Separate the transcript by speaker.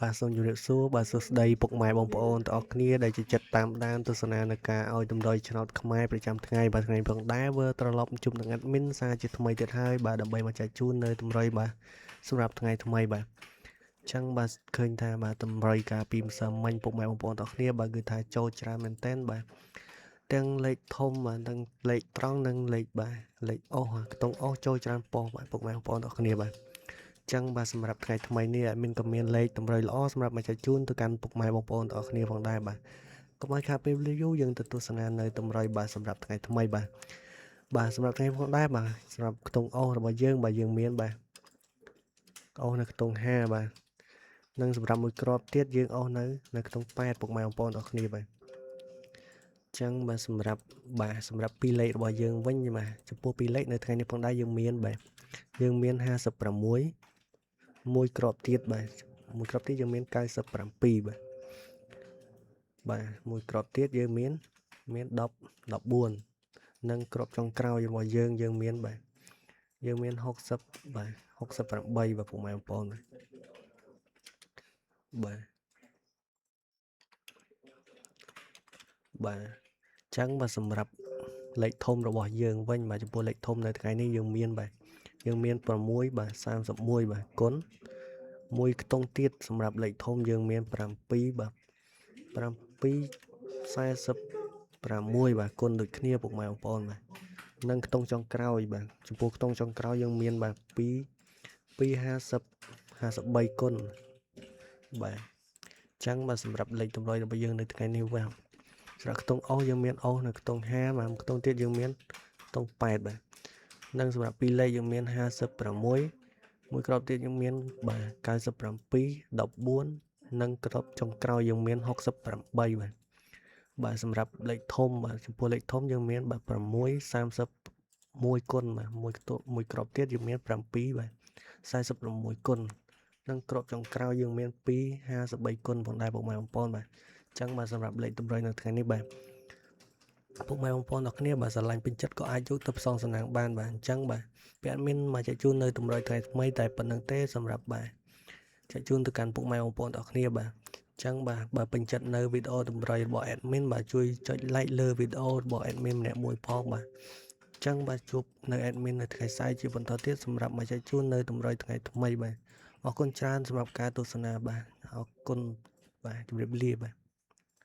Speaker 1: បាទសូមជម្រាបសួរបាទសួស្តីពុកម៉ែបងប្អូនទាំងអស់គ្នាដែលជាចិត្តតាមដានទស្សនានៅការឲ្យតម្រុយឆ្នោតខ្មែរប្រចាំថ្ងៃបាទថ្ងៃផងដែរវើត្រឡប់ជួបនឹង admin សារជាថ្មីទៀតហើយបាទដើម្បីមកចែកជូននៅតម្រុយបាទសម្រាប់ថ្ងៃថ្មីបាទអញ្ចឹងបាទឃើញថាបាទតម្រុយការពីម្សិលមិញពុកម៉ែបងប្អូនទាំងអស់គ្នាបាទគឺថាចូលច្រើនមែនទែនបាទទាំងលេខធំបាទទាំងលេខត្រង់និងលេខបាទលេខអស់ខ្ទង់អស់ចូលច្រើនប៉ុស្តិ៍បាទពុកម៉ែបងប្អូនទាំងអស់គ្នាបាទចឹងបាទសម្រាប់ថ្ងៃថ្មីនេះ admin ក៏មានលេខតម្រុយល្អសម្រាប់មកចែកជូនទៅកាន់ពុកម៉ែបងប្អូនទាំងអស់គ្នាផងដែរបាទកុំឲ្យខាតពេលវេលាយូរយើងទៅទស្សនានៅតម្រុយបាទសម្រាប់ថ្ងៃថ្មីបាទបាទសម្រាប់ថ្ងៃផងដែរបាទសម្រាប់ខ្ទង់អស់របស់យើងបាទយើងមានបាទអស់នៅខ្ទង់5បាទនិងសម្រាប់មួយគ្រាប់ទៀតយើងអស់នៅខ្ទង់8ពុកម៉ែបងប្អូនទាំងអស់គ្នាបាទចឹងបាទសម្រាប់បាទសម្រាប់ពីរលេខរបស់យើងវិញបាទចំពោះពីរលេខនៅថ្ងៃនេះផងដែរយើងមានបាទយើងមាន56មួយគ្រាប់ទៀតបាទមួយគ្រាប់ទៀតយើងមាន97បាទបាទមួយគ្រាប់ទៀតយើងមាន10 14និងគ្រាប់ចុងក្រោយរបស់យើងយើងមានបាទយើងមាន60បាទ68បាទពុកម៉ែបងប្អូនបាទបាទអញ្ចឹងបាទសម្រាប់លេខធំរបស់យើងវិញបាទចំពោះលេខធំនៅថ្ងៃនេះយើងមានបាទយើងមាន6បាទ31បាទគុណមួយខ្ទង់ទៀតសម្រាប់លេខធំយើងមាន7បាទ7 46បាទគុណដូចគ្នាពុកម៉ែបងប្អូនបាទនិងខ្ទង់ចុងក្រោយបាទចំពោះខ្ទង់ចុងក្រោយយើងមានបាទ2 250 53គុណបាទអញ្ចឹងបាទសម្រាប់លេខតម្រុយរបស់យើងនៅថ្ងៃនេះបាទសម្រាប់ខ្ទង់អស់យើងមានអស់នៅខ្ទង់5បាទខ្ទង់ទៀតយើងមានខ្ទង់8បាទនិងសម្រាប់ពីរលេខយើងមាន56មួយគ្រាប់ទៀតយើងមានបាទ97 14និងគ្រាប់ចុងក្រោយយើងមាន68បាទបាទសម្រាប់លេខធំបាទចំពោះលេខធំយើងមានបាទ6 31គុណបាទមួយខ្ទង់មួយគ្រាប់ទៀតយើងមាន7បាទ46គុណនិងគ្រាប់ចុងក្រោយយើងមាន2 53គុណផងដែរពុកម៉ែបងប្អូនបាទអញ្ចឹងបាទសម្រាប់លេខតម្រុយនៅថ្ងៃនេះបាទពុកម៉ែបងប្អូនទាំងគ្នាបាទស្រឡាញ់ពេញចិត្តក៏អាចយកទៅផ្សងសំណាងបានបាទអញ្ចឹងបាទពាក់មានមកចែកជូននៅតម្រុយថ្ងៃថ្មីតែប៉ុណ្្នឹងទេសម្រាប់បាទចែកជូនទៅកាន់ពុកម៉ែបងប្អូនទាំងគ្នាបាទអញ្ចឹងបាទបើពេញចិត្តនៅវីដេអូតម្រុយរបស់ admin បាទជួយចុច like លើវីដេអូរបស់ admin ម្នាក់មួយផងបាទអញ្ចឹងបាទជួបនៅ admin នៅថ្ងៃស្អែកជាបន្តទៀតសម្រាប់មកចែកជូននៅតម្រុយថ្ងៃថ្មីបាទអរគុណច្រើនសម្រាប់ការទស្សនាបាទអរគុណបាទជម្រាបលាបាទ។